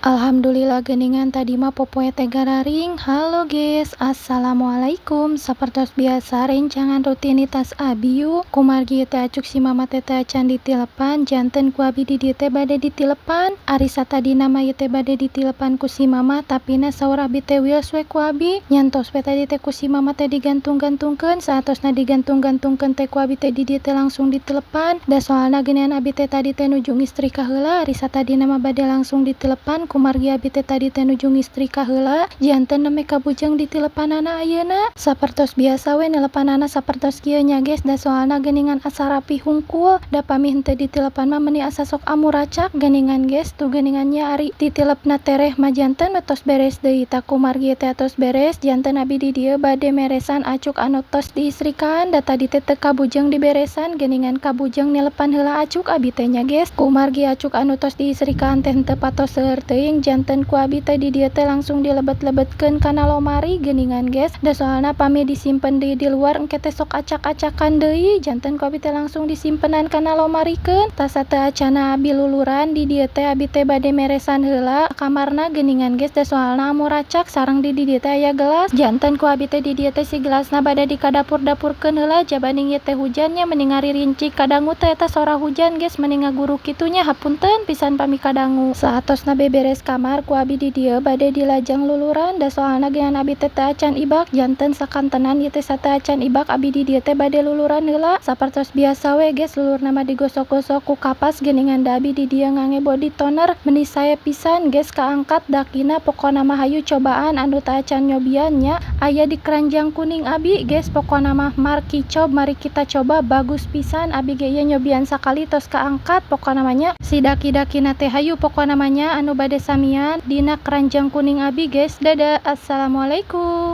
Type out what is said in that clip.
Alhamdulillah geuningan tadi mah popoe teh gararing. Halo guys, assalamualaikum. Sapertos biasa rencangan rutinitas abi yuk. Kumargi teh acuk si mama teh teu acan ditilepan, janten ku abi di dieu teh bade ditilepan. Ari satadina mah ieu teh bade ditilepan ku si mama, tapina saur abi teh wios we ku abi. Nyantos we tadi teh ku si mama teh digantung-gantungkeun, saatosna digantung-gantungkeun teh ku abi teh di dieu teh langsung ditilepan. Da soalna geuningan abi teh tadi teh nuju ngistrika heula, ari satadina mah bade langsung ditilepan. Kumargi abi teh tadi teh nuju ngistrika heula, janten nembe kabujeng ditilepanana ayeuna. Sapertos biasa we nelepanana sapertos kieu nya guys, da soalna geuningan asa rapi hungkul. Da pami henteu ditilepan mah meuni asa sok amuracak geuningan guys. Tuh geuningan nya ari ditilepna tereh mah janten we tos beres deui. Tah, kumargi teh tos beres, janten abi di dieu bade meresan acuk anu tos diistrikaan, da tadi teh teu kabujeng diberesan geuningan, kabujeng nilepan heula acuk abi teh nya guys. Kumargi acuk anu tos diistrikaan teh henteu patos seueur teuing, janten ku abi teh di dieu teh langsung dilebet-lebetkeun kana lomari geuningan guys. Da soalna pami disimpen deui di luar, engke teh sok acak-acakan deui, janten ku abi teh langsung disimpenan kana lomarikeun. Tah, sateuacanna abi luluran di dieu teh abi teh bade meresan heula kamarna geuningan guys, da soalna amuracak sareng di dieu teh aya gelas, janten ku abi teh di dieu teh si gelasna bade dikadapur-dapurkeun heula. Jabaning ieu teh hujan nya, meni ngaririnci. Kadangu teh eta sora hujan guys, meni ngaguru kitu nya, hapunten pisan pami kadangu. Saatosna beberes kamar, ku abi di dieu bade dilajeng luluran, da soalna geuningan abi teh teu acan ibak, janten sakantenan ieu teh sateuacan ibak abi di dieu teh bade luluran heula. Sapertos biasa we guys, lulurna mah digosok-gosok ku kapas geuningan, da abi di dieu ngangge body toner, meni sae pisan guys, kaangkat dakina. Pokona mah hayu cobaan anu teu acan nyobian nya, aya di keranjang kuning abi guys. Pokona mah markicob, mari kita coba, bagus pisan. Abi ge ieu nyobian sakali tos kaangkat. Pokona mah nya si daki-dakina teh hayu, pokona mah nya anu bade samian dina keranjang kuning abi guys. Dadah, assalamualaikum.